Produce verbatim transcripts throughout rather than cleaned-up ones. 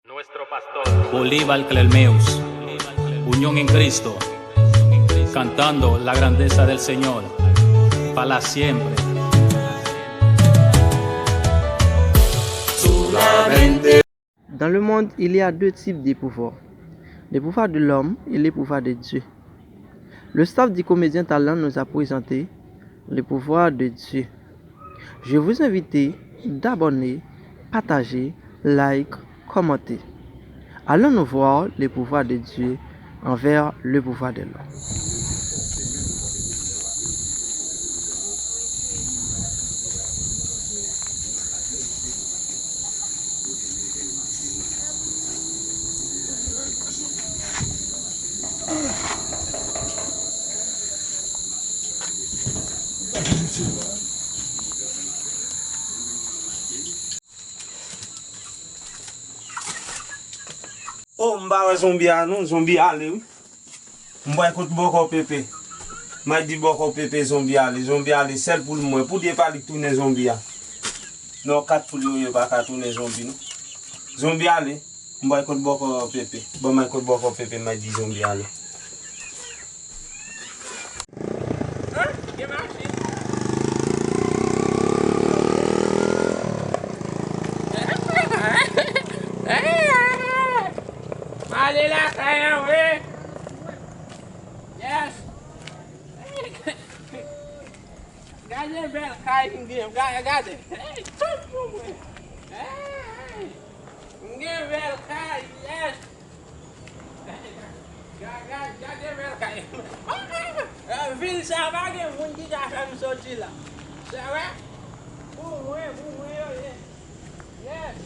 Nuestro pastor. Bolívar Clermeus, unión en Cristo, cantando la grandeza del Señor, para siempre. Solamente. Dans le monde, il y a deux types de pouvoir, le pouvoir de l'homme et le pouvoir de Dieu. Le staff du Comédien Talent nous a présenté le pouvoir de Dieu. Je vous invite d'abonner, partager, like, commenter. Allons-nous voir le pouvoir de Dieu envers le pouvoir de l'homme. Oh, m pa wè zonbi a non, zonbi ale wi. M pral kot bòkò Pepe. M a di bòkò Pepe zonbi ale, zonbi ale sèl pou l mwen. Pou de pa li k tounen zonbi a. Non, kat pou l yo, yo pa ka tounen zonbi non. Zonbi ale, m pral kot bòkò Pepe. Bon, m al kot bòkò Pepe, m a di zonbi ale. Hein? Gen machin. M ale lakay an vre. Yes. Gade bèl kay m gen. Gade, gade. Hey, tout pou mwen. Hey. M gen bèl kay, yes. Ga-, ga-, gade bèl kay. Eh, vil sa pa gen moun ki ka fè m soti la. Se vre? Pou mwen, pou mwen yo ye. Yes.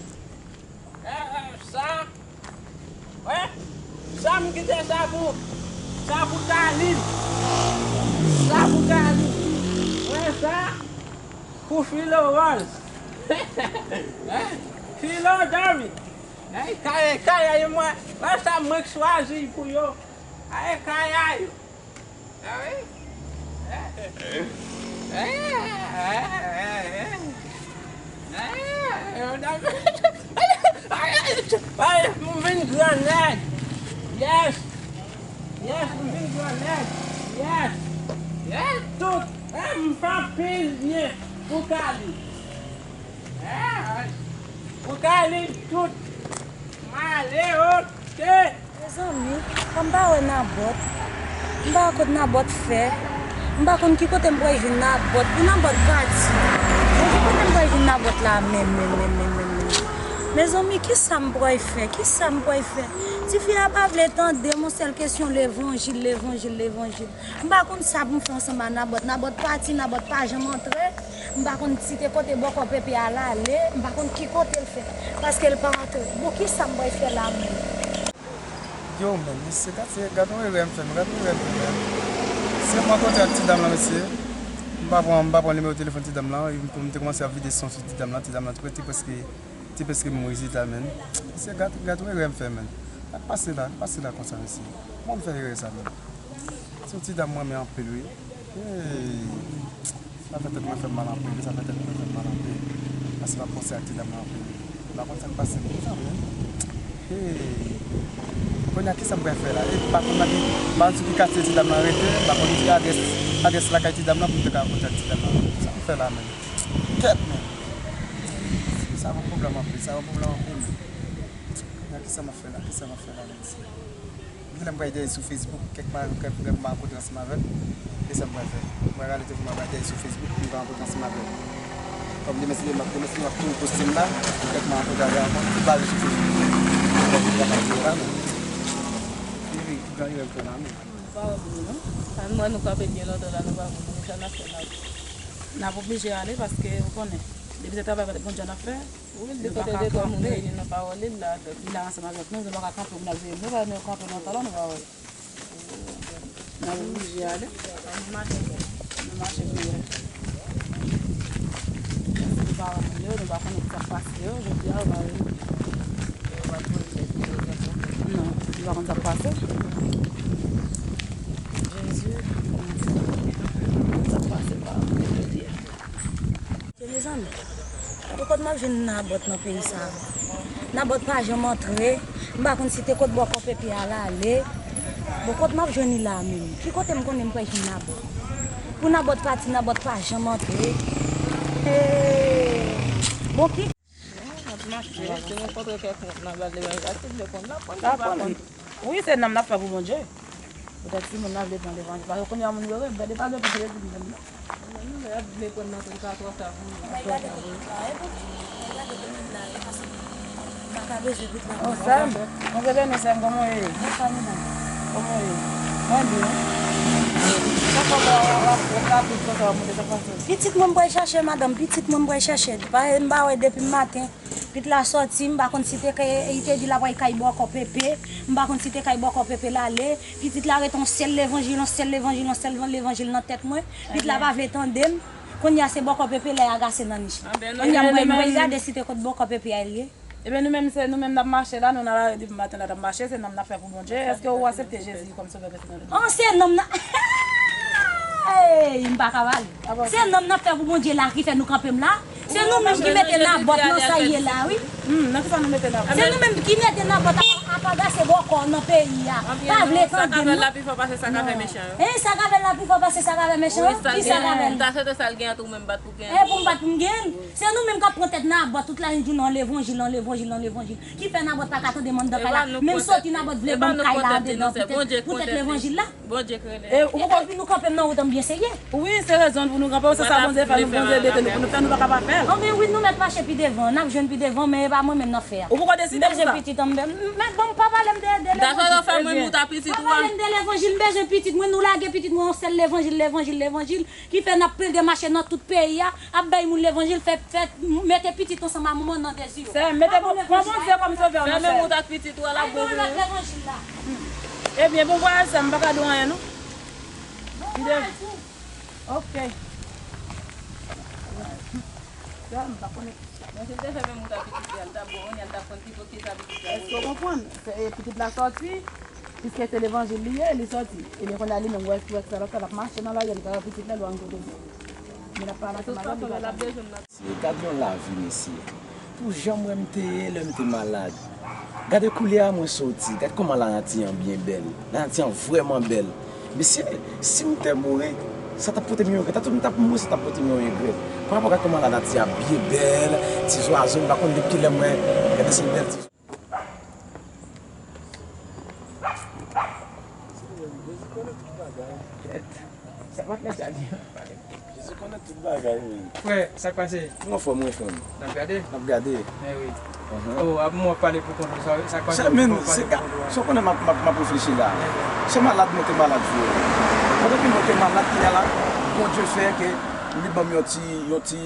Eh, eh, sa. Wè? Sa m kite sa pou, sa pou Kalin. Sa pou Kalin. Wè sa? Pou Filo Rose. Filo Domi. Ay, kay, kay, ay, mwen, wè sa mwen k chwazi pou yo. Ay, kay, ay. Ah wi? Ay, m vin gran nèg. Yes. Yes, m vin gran nèg. Yes. Yes, tout. Eh, m fè anpil byen pou Kali. Eh, pou Kali, tout. M ale, oke. Mezanmi, m pa wè Nabòt. M pa wè kot Nabòt fè. M pa konn ki kote m pral jwenn Nabòt. Pou Nabòt pati. Bon, ki kote m pral jwenn Nabòt la menm, menm, menm, menm, menm, menm? Mezanmi, kisa m pral fè? Kisa m pral fè? Tifi a pa vle tande m, yon sèl kesyon levanjil, levanjil, levanjil. M pa konn sa pou m fè ansanm a Nabòt. Nabòt pati, Nabòt pa janm antre. M pa konn si te kote bòkò Pepe a l ale. M pa konn ki kote l fè. Paske l pa antre. Bon, kisa m pral fè la menm? Yo, men, mesye, gad, se, gad yon erè m fè, men, gad yon erè m fè, men. Se mwen kontre ak ti dam lan, mesye. M pa pran, m pa pran nimewo telefòn ti dam lan, epi pou m te kòmanse ap vide son sou ti dam lan, ti dam lan te, te prèske, te prèske mouri, ti dam lan. Mesye, gad, gad yon erè m fè, men. Sa k pase la, sa k pase la konsa, mesye. Kòman m fè erè sa, men? Se yon ti dam mwen renmen anpil, wi. Hey! Sa fè tèt mwen fè m mal anpil, sa fè tèt mwen fè m mal anpil. Paske m ap panse ak ti dam nan anpil. M pa konn sa k pase m konsa, men. Hey! Kounye a, kisa m pral fè la? E m pa konn nan ki, m pa konn sou ki katye ti dam nan rete, m pa konn ki adrès, adrès lakay ti dam nan pou m te ka rankontre ak ti dam nan. Sa m fè la, men? Kèt, men! Sa ban m pwoblèm anpil, sa ban m pwoblèm anpil, men. Kounye a, kisa m ap fè la? Kisa m ap fè la, men? Genlè m pral dèyè sou Facebook, kèk madanm, kèk frè m pa rankontre ansanm avè l. E sa m pral fè? M pral rale telefòn mwen, m pral dèyè sou Facebook pou m ka rankontre ansanm avè l. Kòm demen se demen, demen se demen, m ap tou poste m la, kèk m rankontre avè l ankò, m pral sou Facebook. Kèk m pral jwe la, men. Wi, wi, gran erè m fè la, men. Ou pa wè pou nou, non? Sa nou wè nou kanpe byen lontan la, nou pa wè pou nou, sa n ap fè la. N ap oblije ale paske, ou konnen, depi se travay Bondye n ap fè, Wi, de kote de twa moun reyini nan pawòl li la, li la ansanm avèk nou, nou pa ka kanpe pou n ap veye. Nou pa nou kanpe lontan la, nou pa wè. N ap oblije ale. Nou mache, nou mache pi lwen. Paske nou pa wè moun yo, nou pa konnen ki sa k pase yo, jodi a, yo pa vini. Non, nou pa konn sa k pase. Jezi, nou pa konn sa k pase, nou pa wè moun yo jodi a. Mezanmi, pou kot m ap jwenn Nabòt nan peyi sa a? Nabòt pa janm antre. M pa konn si te kot bòkò pepe a l ale. Bon, kot m ap jwenn li la menm? Ki kote m konnen m kwè jwenn Nabòt? Pou Nabòt pati, Nabòt pa janm antre. Hey! Bon, ki... Non, n ap mache, si nou kontre kèk moun nan bal evanjil, si l vle konn, l ap konn, si l pa konn. Wi, se nanm n ap fè pou Bondye. Poutèt si moun nan vle pran levanjil. Paske kounye a moun yo rele, gade pa gen pou legliz menm non. Moun yo vle pran nan tout katwa sa pou nou. Mwen gade tout la, e pou ki? Mwen gade tout la, e paske m pa ka bezwen tout la. Oh, sè m, Bondye beni sè m, kòman w ye? Bonswa, medam. Kòman w ye? Mwen byen. Sa fè w ap, w ap, w ap rapid konsa, w ap monte, sa k pase? Pitit mwen m pral chache, madanm, pitit mwen m pral chache. Pa, m pa wè depi maten. Pitit la sòti, m pa konn si te kay, li te di l ap al kay bòkò pepe, m pa konn si te kay bòkò pepe l ale. Pitit la rete yon sèl levanjil, yon sèl levanjil, yon sèl levanjil nan tèt mwen. Pitit la pa vle tande m. Kounye a se bòkò pepe lè y agase nan nich li. Kounye a m pral, m pral gade si te kot bòkò pepe a l ye. Ebyen nou menm se, nou menm n ap mache la, nou nan lari depi maten la n ap mache, se nanm n ap fè pou Bondye. Èske ou aksepte Jezi kòm sovè pèsonèl ou? Oh, se nanm nan. Hey, m pa ka pale. Se nanm n ap fè pou Bondye la ki fè nou kanpe m la. Se nou menm ki mete Nabòt nan sa l ye la, wi. Hmm, nan kisa nou mete Nabòt? Se nou menm ki mete Nabòt ap, ap agase bòkò nan peyi a. Pa vle tande m non. Sa k ap fè l la pi fò pase sa k ap fè mechan yo. Hein, sa k ap fè l la pi fò pase sa k ap fè mechan yo? Kisa k ap fè l? Sa se te sa l gen an tou, menm bat pou gen. Hein, pou m bat pou m gen l? Se nou menm k ap pran tèt Nabòt tout lajounè, yon levanjil, yon levanjil, yon levanjil. Ki fè Nabòt pa ka tande m anndan kay la. Menm sòti Nabòt vle ban m kay la andedan poutèt, poutèt levanjil la. Bondye k rele. E, ou poko... Epi nou kanpe m nan wout an byen serye. Wi, se rezon pou nou kanpe w, se sa Bondye fè nou, Bondye mete nou pou nou fè, nou pa ka pa fè l. Anben wi, nou mèt mache pi devan, n ap jwenn pi devan, men e pa mwen menm n ap fè a. Ou poko deside pou sa? M bezwen pitit an m, men bon, pa pale m de, de levanjil. Dakò, fè mwen mout a pitit ou a. Pa pale m de levanjil, m bezwen pitit mwen, nou lage pitit mwen yon sèl levanjil, levanjil, levanjil. Ki fè n ap plede mache nan tout peyi a, ap bay moun levanjil, fè, fè, mete pitit ansanm a manman nan dezi yo. Sè, mete bon, pran Bondye kòm sovè w nan sè. Fèmen wout ak pitit ou a, l ap bon pou ou. Levanjil la. Ebyen, bon vwayaj, sè m, m pa ka di w anyen, non. Bon vwayaj tou. Ok. Sè m, m pa konnen. Bon, si l te fèmen wout ak pitit li a, l t ap bon, kounye a l t ap konn ki pou ki sa pitit la. Èske w konprann? Se, e, pitit la sòti, piske se levanjil li ye, li sòti. Ebyen, kounye a li menm, wè, wè sa l ap fè, l ap mache nan lari a, li pa wè pitit la, li pa konn kote l ye. Men l ap pale ansanm avè l, li pa tande. Se, gad yon lavi, mesye. Pou jan m wè m te ye lè m te malad. Gade koulye a mwen soti. Gad kòman lanati an byen bèl. Lanati an vrèman bèl. Mesye, si m te mouri, sa t ap pote m yon regrè. Tankou m t ap mouri, sa t ap pote m yon regrè. Pa rapò, gad kòman lanati a byen bèl. Ti zwazo, m pa konn depi kilè mwen. Gade se bèl ti Jezi konnen tout bagay. Kèt. Sa pa t lè sa di. Jezi konnen tout bagay, men. Frè, sa k pase? Nou anfòm, wi, frè m. N ap gade? N ap gade. Men wi. Aham. Oh, ap mwen ap pale pou kont ou, sa, sa k pase? Sa, men, se ka, sa w konnen m ap, m ap, m ap reflechi la. Se malad mwen te malad vre. Pandan ke mwen te malad, kounye a la, Bondye fè ke li ban m yon ti, yon ti,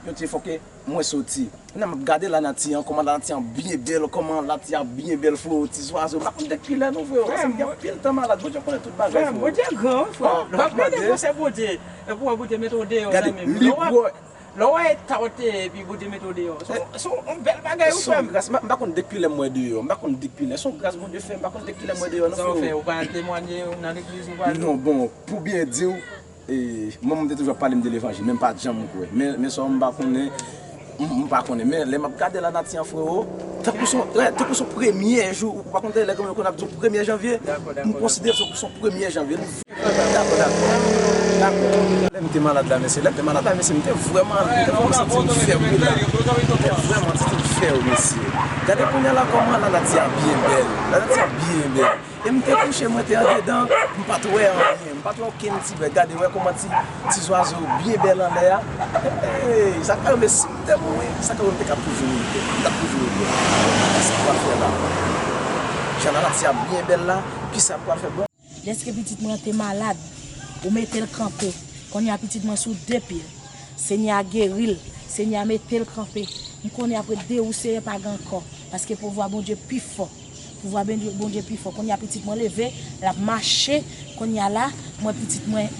yon ti fòke mwen soti. Kounye a m ap gade lanati an, kòman lanati an byen bèl, kòman lanati an byen bèl, fre, ti zwazo. M pa konn de kilè non, frè. Paske m gen anpil tan malad. Bondye konnen tout bagay, frè. Bondye gran, wi, frè. Lè w ap gade, se Bondye. E pou wè Bondye mete w deyò, zanmi m. Lè w ap, lè w wè eta w te ye, epi Bondye mete w deyò. Se yon, se yon bèl bagay, wi, frè m. Se yon gras. M pa konn de kilè m wè deyò. M pa konn de kilè. Se yon gras Bondye fè. M pa konn de kilè m wè deyò, non, frè. Sa w fè? Ou pa al temwanye nan legliz, ou pa al... Non, bon, pou byen di w, E, manman m te toujou ap pale m de levanjil, men m pa t janm kwè. Men, men sa m pa konnen, m, m pa konnen. Men lè m ap gade lanati an, freo, tankou se yon, tankou se yon premye jou, ou pa konn lè granmoun yo konn ap di w premye janvye, m konsidere l se yon premye janvye. Dakò, dakò. Dakò. Lè m te malad la, mesye, lè m te malad la, mesye, m te vrèman, m te vrèman santi m fèb, wi, la. M te vrèman santi m fèb, mesye. Gade kounye a la kòman lanati a byen bèl. Lanati a byen bèl. E m te kouche, mwen te andedan, m pa t wè anyen, m pa t wè okenn ti bèt. Gade, wè kòman ti, ti zwazo byen bèl anlè a. Hey, sa ka rive si m te mouri, sa ka rive m te ka toujou rive, m t ap toujou rive. Kisa m pral fè la? Jan lanati a byen bèl la, kisa m pral fè? Bon. Dèske pitit mwen te malad, ou mete l kanpe. Kounye a pitit mwen sou de pye. Senyè a geri l. Senyè a mete l kanpe. M konnen apre de ou, Senyè, pa gen ankò. Paske pouvwa Bondye pi fò. Pouvwa Bondye, Bondye pi fò. Kounye a pitit mwen leve, l ap mache. Kounye a la, mwen pitit mwen.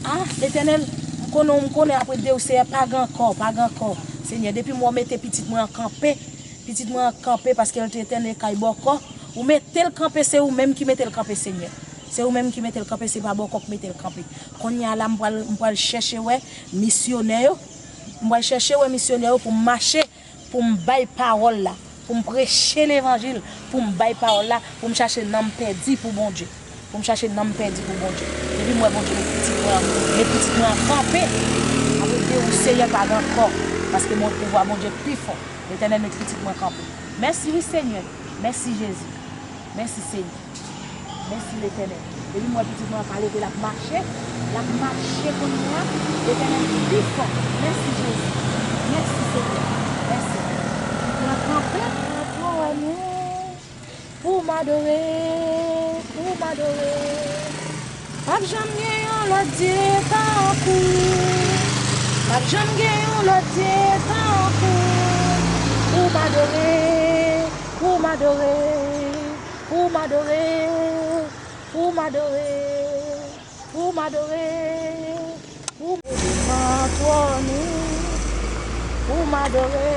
A, Letènèl, m konnen, m konnen apre de ou, Senyè, pa gen ankò, pa gen ankò. Senyè, depi m wè w mete pitit mwen an kanpe, pitit mwen an kanpe paske l te etène kay bòkò. Ou mete l kanpe, se ou menm ki mete l kanpe, Senyè. Se ou menm ki mete l kanpe, se pa bòkò k mete l kanpe. Kounye a la, m pral, m pral chèche wè misyonè yo. M pral chèche wè misyonè yo pou m mache, pou m bay pawòl la. Pou m preche levanjil, pou m bay pawòl la, pou m chache nanm pèdi pou Bondye. Pou m chache nanm pèdi pou Bondye. Depi m wè Bondye met pitit mwen, met pitit mwen an kanpe, apre de ou Seyè pa gen ankò, paske mwen pouvwa Bondye pi fò. Letènèl met pitit mwen kanpe. Mèsi wi Senyè. Mèsi Jezi. Mèsi Senyè. Mèsi Letènèl. Depi m wè pitit mwen an pa leve, l ap mache. L ap mache kounye a. Letènèl pi fò. Mèsi Jezi. Mèsi Senyè. Mèsi. Pou l ap kanpe. Pou m adore. Pou m adore. P ap janm gen yon lòt Dye tankou. P ap janm gen yon lòt Dye tankou. Pou m adore. Pou m adore. Pou m adore, pou m adore, pou m adore, pou m devan twòn ou, pou m adore,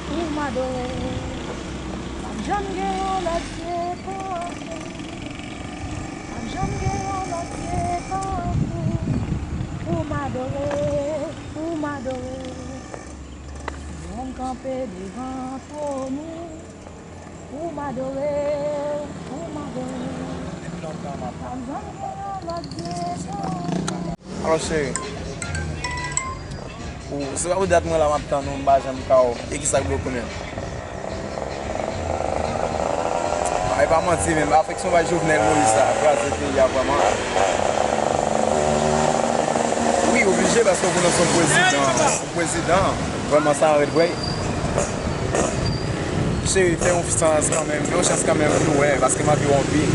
pou m adore. P ap janm gen yon lòt Dye tankou, p ap janm gen yon lòt Dye tankou, pou m adore, pou m adore. Lè m kanpe devan twòn ou, pou m adore, pou m adore. Depi lontan m ap. Pa janm gen yon lòt Dye tankou. Alò, cheri, ou, se pa pou dat mwen la m ap tann ou, m pa janm ka wè w. E kisa k bloke w menm? Ay, pa manti menm, afeksyon bay Jovenel Moïse la, kraze peyi a vrèman. Wi, oblije, paske w konnen se yon prezidan, se yon prezidan. Vrèman, sa rèd vre. Cheri, fè yon chans kanmenm, fè yon chans kanmenm pou nou wè, paske m anvi w anpil.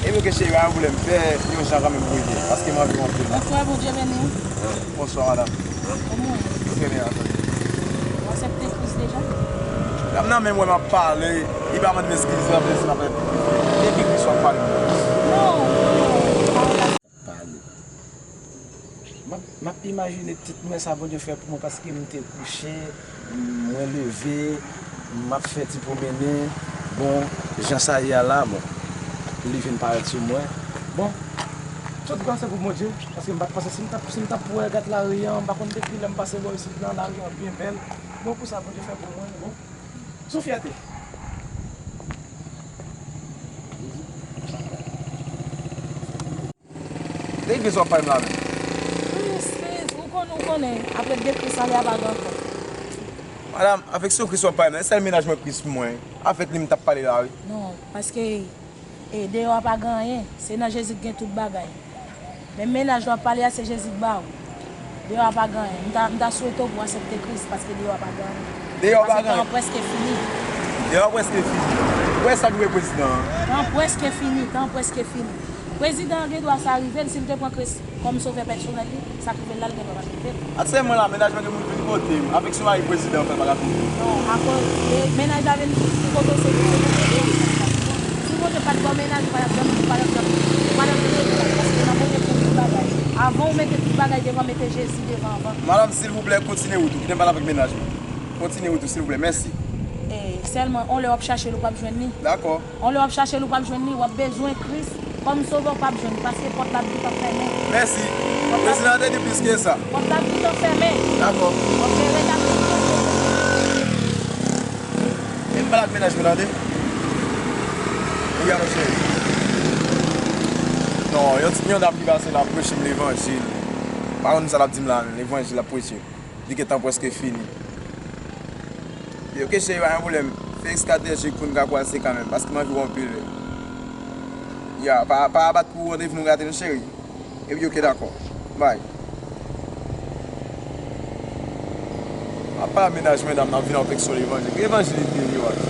Epi oke, cheri, pa gen pwoblèm, fè yon jan kanmenm pou rive, paske m anvi w anpil. Bonswa, Bondye beni w. Bonswa, madanm. Kòman w ye? Trè byen, madanm. Ou aksepte Kris deja? Dam nan menm wè m ap pale, li pa mande m eskiz, l ap lese m ap depi Kris w ap pale. Non, non, non, pawòl la. Pale. M ap, m ap imajine tout mwen sa Bondye fè pou mwen paske m te kouche, mwen leve, m ap fè ti pwomennen. Bon, jan sa ye a la, bon, li vin parèt sou mwen. Bon, tout glwa se pou Bondye, paske m pa t panse si m t ap, si m t ap wè gad lari an, m pa konn depi lè m pase bò isit la, lari an byen bèl. Bon, kou sa Bondye fè pou mwen, bon, se yon fyète. De ki Kris w ap pale m la menm? Kris, Kris, ou konn, ou konnen, apre de Kris ale a pa gen ankò. Madanm, afeksyon Kris w ap pale m la, e sèl mennaj mwen Kris pou mwen. Avèk li m t ap pale la, wi. Non, paske, e, deyò a pa gen anyen. Se nan Jezi k gen tout bagay. Men mennaj w ap pale a, se Jezi k ba w. Deyò a pa gen anyen. M ta, m ta swete w pou w aksepte Kris, paske deyò a pa gen anyen. Deyò a pa gen anyen. Paske tan an prèske fini. Deyò a prèske fini. Ou wè sa k rive prezidan an? Tan an prèske fini, tan an prèske fini. Prezidan an gen dwa sa rive l si l te pran Kris kòm sovè pèsonèl li, sa k rive l la, l gen dwa pa t rive l. Aktyèlman la, mennaj mwen gen pou l vin kote m. Afeksyon mari prezidan an fè l pa ka vin kote m. Non, akoz, e, mennaj la vin pou kote w, se pou kote w. Si Bondye pa t ba w mennaj, ou pa t ap janm, ou pa t ap janm, ou pa t ap janm rive la, paske nan Bondye pou tout bagay. Avan w mete tout bagay devan, mete Jezi devan anvan. Madanm, silvouplè, kontinye wout ou. Kite m pale avèk mennaj mwen. Kontinye wout ou, silvouplè. Mèsi. E, sèlman, on lè w ap chache l, ou p ap jwenn li. Dakò. On lè w ap chache l, ou p ap jwenn li. W ap bezwen Kris kòm sovè, ou p ap jwenn li, paske pòt la ap gentan fèmen. Mèsi. Pòt la, prezidan an te di plis ke sa. Pòt la ap gentan fèmen. Dakò. Ok, retabli. E m pale ak mennaj mwen, tande. Wi, alo, cheri. Non, yon ti, yon dam ki pase la ap preche m levanjil. Pa konn sa l ap di m la, levanjil l ap preche. Li gentan prèske fini. Yo, ok, cheri, pa gen pwoblèm. Fè estratejik pou n ka kwaze kanmenm, paske m anvi w anpil. Ya, pa, pa abat pou randevou nou rate non, cheri. Epi, ok, dakò. Bay. M ap pale mennaj mwen, dam nan vin avèk sou levanjil. Evanjil li te ye, wi.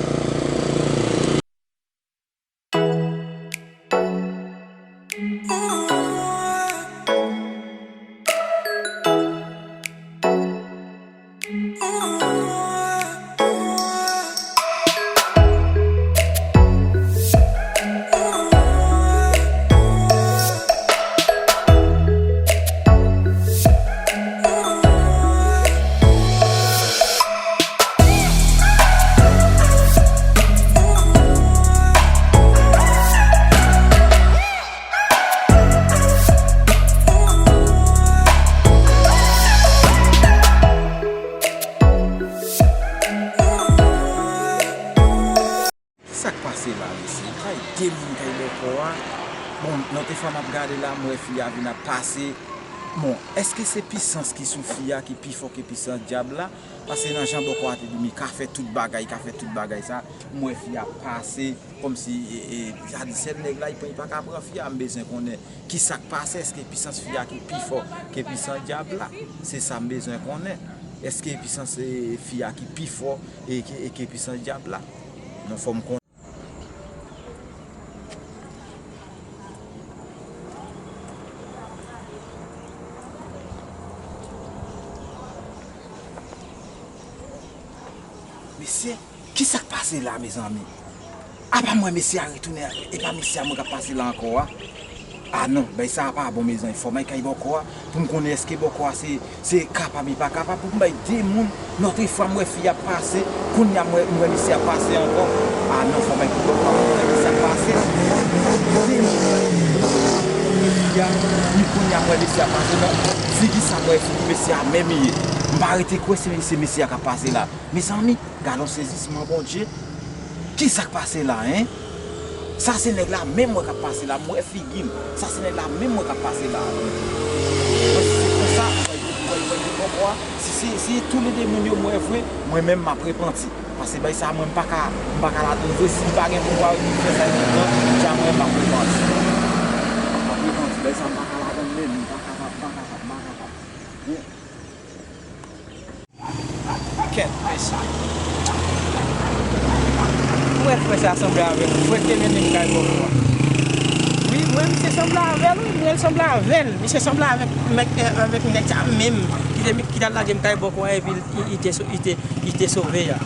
De moun kay bòkò a. Bon, nan te fwa m ap gade la, m wè fi a vin ap pase. Bon, èske se pisans ki sou fi a ki pi fò ke pisans dyab la? Paske nan jan bòkò a te di m, li ka fè tout bagay, li ka fè tout bagay sa, m wè fi a pase, kòmsi, e, e, sa di sèl nèg la, li pran, li pa ka pran fi a, m bezwen konnen ki sa k pase, èske pisans fi a ki pi fò ke pisans dyab la? Se sa m bezwen konnen. Èske pisans, e, fi a ki pi fò e ke, e ke pisans dyab la? Bon, fò m konnen. Mesye, kisa k pase la, mezanmi? Apa m wè mesye a retounen, e pa mesye a mwen k ap pase la ankò a? Ah non, bay sa a pa bon, mezanmi. Fò m al kay bòkò a pou m konnen èske bòkò a se, se kapab li pa kapab pou m bay de moun. Lòt fwa m wè fi a pase, kounye a m wè, m wè mesye a pase ankò. Ah non, fò m al kay bòkò a pou m wè mesye a pase. De moun. Fi a, ni kounye a m wè mesye a pase. Non, figi sa m wè, figi mesye a menm li ye. M pa rete kwè se, se mesye a k ap pase la. Mezanmi, gad yon sezisman, Bondye. Kisa k pase la, en? Sa se nèg la menm mwen k ap pase la, m wè figi l. Sa se nèg la menm mwen k ap pase la. Mwen, si se konsa, mwen, mwen, mwen, mwen, mwen, si se, si toulede moun yo m wè vre, mwen menm m ap repanti. Paske bay sa mwen m pa ka, m pa ka ladann vre, si li pa gen pouvwa pou fè sa li pran, dja mwen m ap repanti. M ap repanti, bay sa m pa ka ladann menm, m pa kapab, m pa kapab, m pa kapab. Kèt, mesye. Ou wè frè sa sanble avèk frè k te mennen m kay bòkò a. Wi, mwen, misye sanble avè l, wi, mwen, l sanble avè l. Misye sanble avèk, avèk nèg sa menm ki te, ki t al lage m kay bòkò a, epi l, li, li te, li te, li te sove a.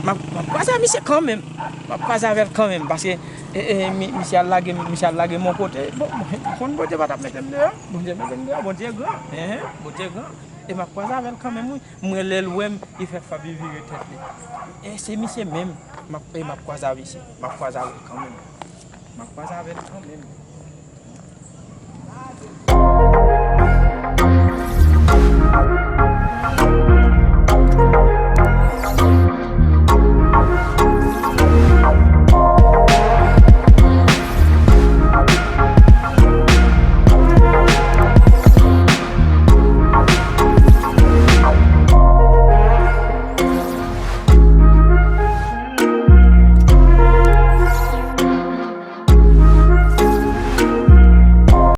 M ap, m ap kwaze a misye kanmenm. M ap kwaze avè l kanmenm, paske, e, e, mi, misye al lage m, misye al lage m yon kote. Bon, m konn Bondye pa t ap mete m deyò. Bondye mete m deyò, Bondye gran. Enhen, Bondye gran. E m ap kwaze avè l kanmenm, wi. M wè lè l wè m, li fè fab li vire tèt li. E se misye menm, m ap, e m ap kwaze avè misye. M ap kwaze avè l kanmenm. M ap kwaze avè l kanmenm.